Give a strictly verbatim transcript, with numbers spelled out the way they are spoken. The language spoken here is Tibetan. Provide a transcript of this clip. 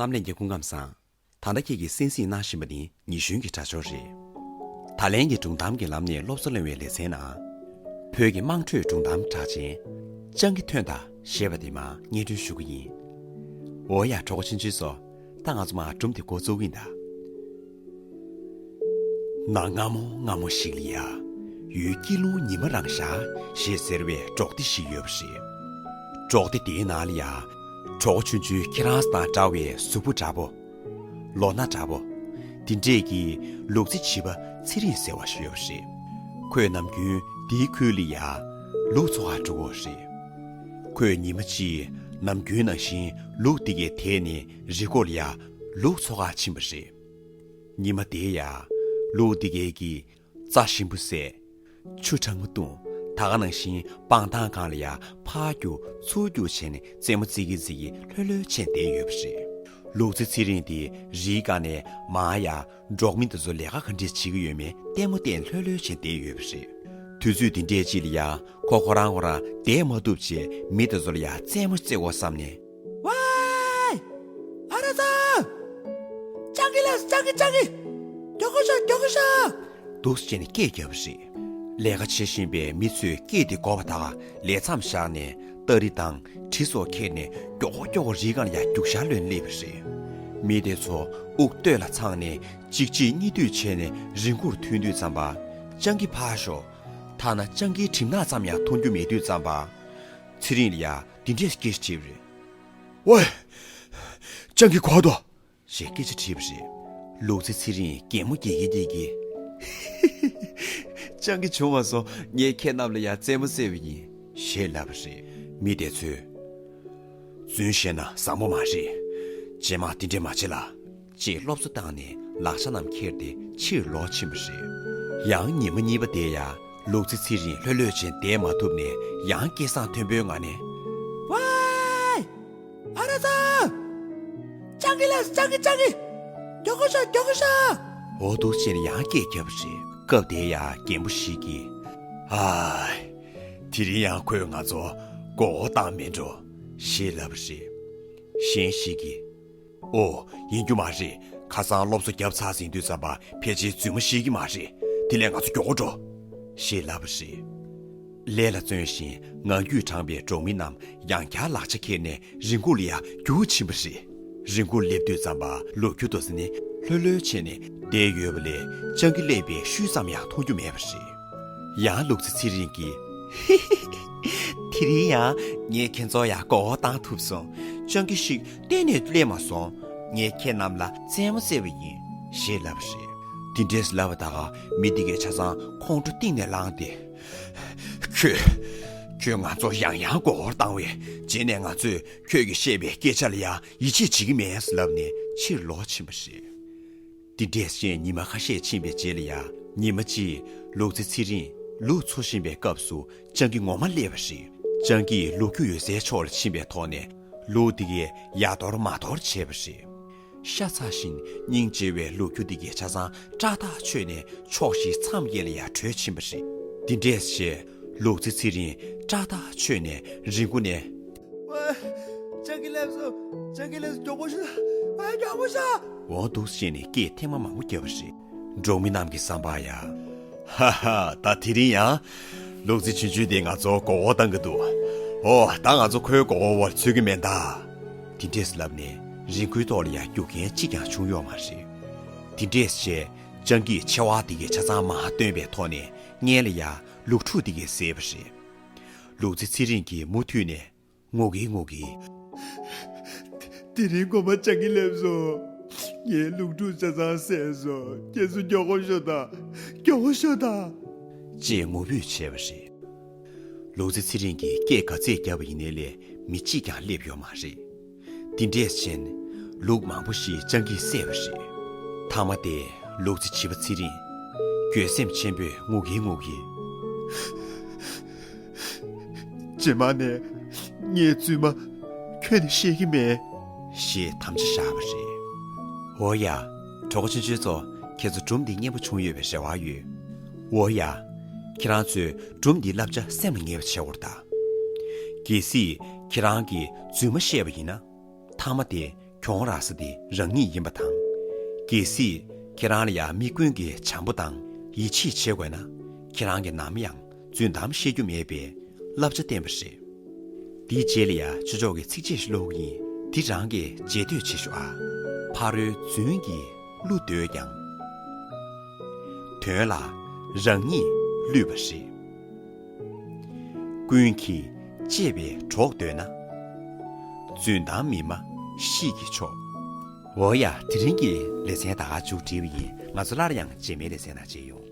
གནམ་ལྷས་ཀྱི་སྐུ་ཁམས་བཟང་། ད་ལྟ་ཁྱེད་ཀྱིས་གསན་གཟིགས་གནང་བཞིན་པ་ནི་ཉི་གཞོན་གྱི་དྲ་ཕྱོགས་རེད། ད་ལན་གྱི་སྒྲུང་གཏམ་གྱི་ལམ་ནས་སློབ་གསོ་གླེང་བའི་ལེ་ཚན་ནང་། བོད་ཀྱི་དམངས་ཁྲོད་སྒྲུང་གཏམ་གྲགས་ཅན། སྤྱང་ཀི་ཐོན་ཐལ་ཞེས་པ་དེ་མར་སྙན་སྒྲོན་ཞུ་གི་ཡིན། འོ་ཡ། གྲོགས་པོ་ཆུང་ཆུང་ཚོ། ད་ང་ཚོ་མར་སྒྲུང་དེ་འགོ་བཙུགས་ཀྱི་ཡིན་ད། ན་སྔ་མོ་སྔ་མོ་ཞིག་ལ་ཡ། ཡུལ་སྐྱིད་ལུང་ཉི་མ་རང་ཤར་ཞེས་ཟེར་བའི་འབྲོག་སྡེ་ཞིག་ཡོད་པ་རེད། འབྲོག་སྡེ་དེའི་ནང་ལ་ཡ། གྲོགས་པོ་ཆུང་ཆུང་ཁྱེད་རང་དང་འདྲ་བའི་གཟུགས་པོ་འདྲ་པོ། ལོ་ན་འདྲ་པོ། དེ་འདྲས་ཀྱི་ལུག་རྫི་བྱིས་པ་ཚེ་རིང་ཟེར་བ་ཞིག་ཡོད་པ་རེད། ཁོས་ནམ་རྒྱུན་དེའི་ཁུལ་ལ་ཡ། ལུག་འཚོ་གར་འགྲོ་གི་ཡོད་པ་རེད། ཁོས་ཉི་མ་གཅིག་ནམ་རྒྱུན་ནང་བཞིན་ལུག་དེ་གའི་དེད་ནས་རི་མགོ་ལ་ཡ། ལུག་འཚོ་གར་ཕྱིན་པ་རེད། ཉི་མ་དེ་ཡ། ལུག་འདི་གས་ཀྱིས་རྩྭ་ཞིམ་པོ་བཟས། ཆུ་གྲང་མོ་བཏུང་། ད་ག་ནང་བཞིན་སྤང་ཐང་སྒང་ལ་ཡ་ཕར་རྒྱུག་ཚུར་རྒྱུག་བྱས་ནས་རྩེད་མོ་རྩེ་གིན་རྩེ་གིན་ལྷོད་ལྷོད་བྱས་བསྡད་ཡོད་པ་རེད། ལུག་རྫི་ཚེ་རིང་དེ་རིའི་སྒང་ནས་མར་ཡ། འབྲོག་མི་འདི་ཚོ་ལས་ཀ་ག་འདྲས་བྱེད་ཀྱི་ཡོད་མེད་ལྟད་མོ་བལྟས་ལྷོད་ལྷོད་བྱས་བསྡད་ཡོད་པ་རེད། དུས་ཚོད་འདི་འདྲས་ཅིག་ལ་ཡ། ཁོ་ཁོ་རང་ཁོ་རང་བསྡད་མ་ཐུབ་བྱས་མི་དེ་ཚོ་ལ་ཡ་རྩེད་མོ་རྩེ་དགོས་བསམ་ནས། ཝའི། ཨ་ར་ཙ། སྤྱང་ཀི་ལགས། སྤྱང་ཀི། སྤྱང་ཀི། མགྱོགས་པོ་ཤོག། མགྱོགས་པོ་ཤོག། འདུག་སེ་བྱས་ནས་སྐད་བརྒྱབ་པ་རེད། ལས་ཀ་བྱེད་བཞིན་པའི་མི་ཚོས་སྐད་དེ་གོ་བ་དང་ལས་མཚམས་བཞག་ནས་སྟ་རེ་དང་གྲི་སོགས་ཁྱེར་ནས་མགྱོགས་པོ་མགྱོགས་པོ་རིའི་སྒང་ལ་ཡ་རྒྱུག་ཤར་ལོན་སླེབས་པ་རེད། མི་དེ་ཚོ་དབུགས་སྟོད་ལ་འཚངས་ནས་གཅིག་རྗེས་གཉིས་མཐུད་བྱས་ནས་རི་མགོར་ཐོན་དུས་ཙམ་པ། སྤྱང་ཀི་ཕར་ཞོག། ཐ་ན་སྤྱང་ཀིའི་གྲིབ་ནག་ཙམ་ཡང་མཐོང་རྒྱུ་མེད་དུས་ཙམ་པ། ཚེ་རིང་ལ་ཡ་འདི་འདྲས་སྐད་ཆ་དྲིས་པ་རེད། ཝེ། སྤྱང་ཀི་གོ་འདུག་ཞེས་སྐད་ཆ་དྲིས་པ་རེད། ལུག་རྫི་ཚེ་རིང་གད་མོ་བགད་ཀྱིན་བགད་ཀྱིན། སྤྱང་ཀི་བྱུང་བ་སོང་། ངས་ཁྱེད་རྣམས་ལ་ཡ་རྩེད་མོ་རྩེ་བ་ཡིན། ཞེས་ལབ་པ་རེད། མི་དེ་ཚོས། རྫུན་བཤད་ན་བཟང་པོ་མ་རེད། རྗེས་མ་དེ་འདྲས་མ་བྱེད་ལ། ཅེས་སློབ་གསོ་བཏང་ནས་ལག་ཆ་རྣམས་ཁྱེར་ཏེ་ཕྱིར་ལོག་ཕྱིན་པ་རེད། ཡང་ཉི་མ་གཉིས་པ་དེ་ཡ། ལུག་རྫི་ཚེ་རིང་ལྷོད་ལྷོད་བྱས་བསྡད་མ་ཐུབ་ནས་ཡང་སྐད་གསང་མཐོན་པོའི་ངང་ནས། ཝའི། ཨ་ར་ཙ། སྤྱང་ཀི་ལགས། སྤྱང་ཀི། སྤྱང་ཀི། མགྱོགས་པོ་ཤོག། མགྱོགས་པོ་ཤོག། འོ་འདུག་སེ་བྱས་ནས་ཡང་སྐད་བརྒྱབ་པ་རེད། སྐབས་དེ་ཡ་རྒན་པོ་ཞིག་གིས། ཨ། དེ་རིང་ཡང་ཁོས་ང་ཚོ་མགོ་བོ་བཏང་མེད་འགྲོ། ཞེས་ལབ་པ་རེད། གཞན་ཞིག་གིས། ཨོ། ཡིན་རྒྱུ་མ་རེད། ཁ་སང་སློབ་གསོ་བརྒྱབ་ཚར་ཟིན་དུས་ཙམ་པ་ཕལ་ཆེར་རྫུན་མ་བཤད་ཀྱི་མ་རེད། དེ་ལས་ང་ཚོ་མགྱོགས་པོ་འགྲོ། ཞེས་ལབ་པ་རེད། ལས་ལ་བརྩོན་ཞིང་ངང་རྒྱུད་དྲང་པའི་གྲོང་མི་རྣམས་ཡང་བསྐྱར་ལག་ཆ་ཁྱེར་ནས་རི་མགོ་ལ་ཡ་རྒྱུག་ཕྱིན་པ་རེད། རི་མགོར་སླེབས་དུས་ཙམ་པ་ལུག་ཁྱུ་དེ་ཚོ་ནི་ལྷོད་ལྷོད་བྱས་ནས་བསྡད་ཡོད་པ་ལས་སྤྱང་ཀི་སླེབས་པའི་ཤུལ་ཙམ་ཡང་མཐོང་རྒྱུ་མེད་པ་རེད། ཡང་ལུག་རྫི་ཚེ་རིང་གིས། དེ་རིང་ཡང་ངས་ཁྱེད་ཚོ་ཡ་མགོ་བོ་བཏང་ཐུབ་སོང་། སྤྱང་ཀི་ཞིག་གཏན་ནས་སླེབས་མ་སོང་། ངས་ཁྱེད་རྣམས་ལ་རྩེད་མོ་རྩེ་བ་ཡིན། ཞེས་ལབ་པ་རེད། དེ་འདྲས་ལབ་པ་དག་མི་དེ་གས་ཆ་ཚང་ཁོང་ཁྲོ་གཏིང་ནས་ལངས་ཏེ། ཁྱོད། ཁྱོད་ང་ཚོ་ཡང་ཡང་མགོ་སྐོར་བཏང་བས་རྗེས་ནས་ང་ཚོས་ཁྱོད་ཀྱིས་བཤད་པའི་སྐད་ཆ་ལ་ཡང་ཡིད་ཆེས་བྱེད་ཀྱི་མེད་ལབ་ནས་ཕྱིར་ལོག་ཕྱིན་པ་རེད། འདི་འདྲས་བཤད་ཉི་མ་ཁ་ཤས་ཕྱིན་པའི་རྗེས་ལ་ཡང་ཉི་མ་གཅིག་ལུག་རྫི་ཚེ་རིང་ལུག་འཚོ་བཞིན་པའི་སྐབས་སུ་སྤྱང་ཀི་ངོ་མ་སླེབས་པ་རེད། སྤྱང་ཀིས་ལུག་ཁྱུ་ཡོད་སའི་ཕྱོགས་ལ་ཕྱིན་པའི་ཐོག་ནས་ལུག་དེ་གས་ཡར་འཐོར་མར་འཐོར་བྱས་པ་རེད། ཤ་ཚ་ཞིང་སྙིང་རྗེ་བའི་ལུག་ཁྱུ་དེ་གས་ཆ་ཚང་སྐྲག་ཐག་ཆོད་ནས་ཕྱོགས་བཞིའི་མཚམས་བརྒྱད་ལ་ཡར་བྲོས་ཕྱིན་པ་རེད། འདི་འདྲས་བྱས་ལུག་རྫི་ཚེ་རིང་སྐྲག་ཐག་ཆོད་ནས་རི་མགོ་ནས། ཝེ། སྤྱང་ཀི་སླེབས་སོང་། སྤྱང་ཀི་སླེབས་སོང་། མགྱོགས་པོ་ཤོག། ཝེ། མགྱོགས་པོ་ཤོག། འོ་འདུག་སེ་བྱས་ནས་སྐད་ཐེངས་མ་མང་པོ་བརྒྱབ་པ་རེད། གྲོང་མི་རྣམས་ཀྱི་བསམ་པར་ཡ། ཧ་ཧ། ད་དེ་རིང་ཡང་ལུག་རྫི་ཆུང་ཆུང་དེས་ང་ཚོ་མགོ་སྐོར་བཏང་གི་འདུག། ཨོ། ད་ང་ཚོ་ཁོའི་མགོ་སྐོར་བར་ཚུད་ཀྱི་མེད་ད། དེ་འདྲས་ལབ་ནས་རི་མགོའི་ཐོག་ལ་ཡ་རྒྱུག་མཁན་གཅིག་ཀྱང་བྱུང་ཡོད་མ་རེད། དེ་འདྲས་བྱས་སྤྱང་ཀིས་མཆེ་བ་དེ་གས་ཆ་ཚང་མར་བཏོན་པའི་ཐོག་ནས་སྔོན་ལ་ཡ་ལུག་ཕྲུག་དེ་གས་བཟས་པ་རེད། ལུག་རྫི་ཚེ་རིང་གིས་མུ་མཐུད་ནས། ངུ་གིན་ངུ་གིན། དེ་རིང་ངོ་མ་སྤྱང་ཀི་སླེབས་སོང་། ངའི་ལུག་ཕྲུག་ཆ་ཚང་བཟས་སོང་། ཁྱེད་ཚོ་མགྱོགས་པོ་ཤོག་དང་། མགྱོགས་པོ་ཤོག་དང་། ཅེས་ངུ་འབོད་བྱས་པ་རེད། ལུག་རྫི་ཚེ་རིང་གིས་སྐད་ག་ཚོད་བརྒྱབ་པ་ཡིན་ནའི་ལས་མི་གཅིག་ཀྱང་སླེབས་ཡོད་མ་རེད། དེ་འདྲས་བྱས་ནས་ལུག་མང་པོ་ཞིག་སྤྱང་ཀིས་བསད་པ་རེད། མཐའ་མ་དེ་ལུག་རྫི་བྱིས་པ་ཚེ་རིང་། འགྱོད་སེམས་ཆེན་པོས་ངུ་གིན་ངུ་གིན། རྗེས་མ་ནས་ངས་རྫུན་མ་ཁྱོན་ནས་བཤད་ཀྱི་མེད། ཞེས་དམ་བཅའ་བཞག་པ་རེད། འོ་ཡ། གྲོགས་པོ་ཆུང་ཆུང་ཚོ། ཁྱེད་ཚོ་སྒྲུང་འདི་སྙན་པོ་བྱུང་ཡོད་པའི་རེ་བ་ཡོད། འོ་ཡ། ཁྱེད་རང་ཚོས་སྒྲུང་འདིའི་བསླབ་བྱ་སེམས་ལ་ངེས་པ་བྱེད་དགོས་རེད་ད། གལ་སྲིད་ཁྱེད་རང་གིས་རྫུན་མ་བཤད་པ་ཡིན་ན། མཐའ་མ་དེ་ གྱོང་རག་ས་དེ་རང་ཉིད་ཡིན་པ་དང་། གལ་སྲིད་ཁྱེད་རང་ལ་ཡང་མི་ཀུན་གྱིས་བྱམས་པོ་དང་ཡིད་ཆེས་བྱེད་དགོས་ན། ཁྱེད་རང་གིས་ནམ་ཡང་རྫུན་གཏམ་བཤད་རྒྱུ་མེད་པའི་བསླབ་བྱ་བསྟན་པ་རེད། དེའི་རྗེས་ལ་ཡང་ཆོས་ཕྱོགས་ཀྱི་ཚིགས་བཅད་ཞིག་ཀློག་གི་ཡིན། འདི་རང་གིས་རྗེས་ཟློས་བྱེད་ཤོག་ཨ། ཕ་རོལ་རྫུན་གྱིས་ཀླུ་འདོད་ཀྱང་། དོན་ལ་རང་ཉིད་བསླུས་པ་རེད། ཀུན་གྱིས་གཅེས་པའི་གྲོགས་འདོད་ན། རྫུན་གཏམ་མི་སྨྲ་ཤེས་ཀྱི་མཆོག་འོ་ཡ། དེ་རིང་གི་ལེ་ཚན་ད་ག་མཇུག་བསྒྲིལ་བ་ཡིན། ང་ཚོ་སླར་ཡང་རྗེས་མའི་ལེ་ཚན་ནང་མཇལ་ཡོང་།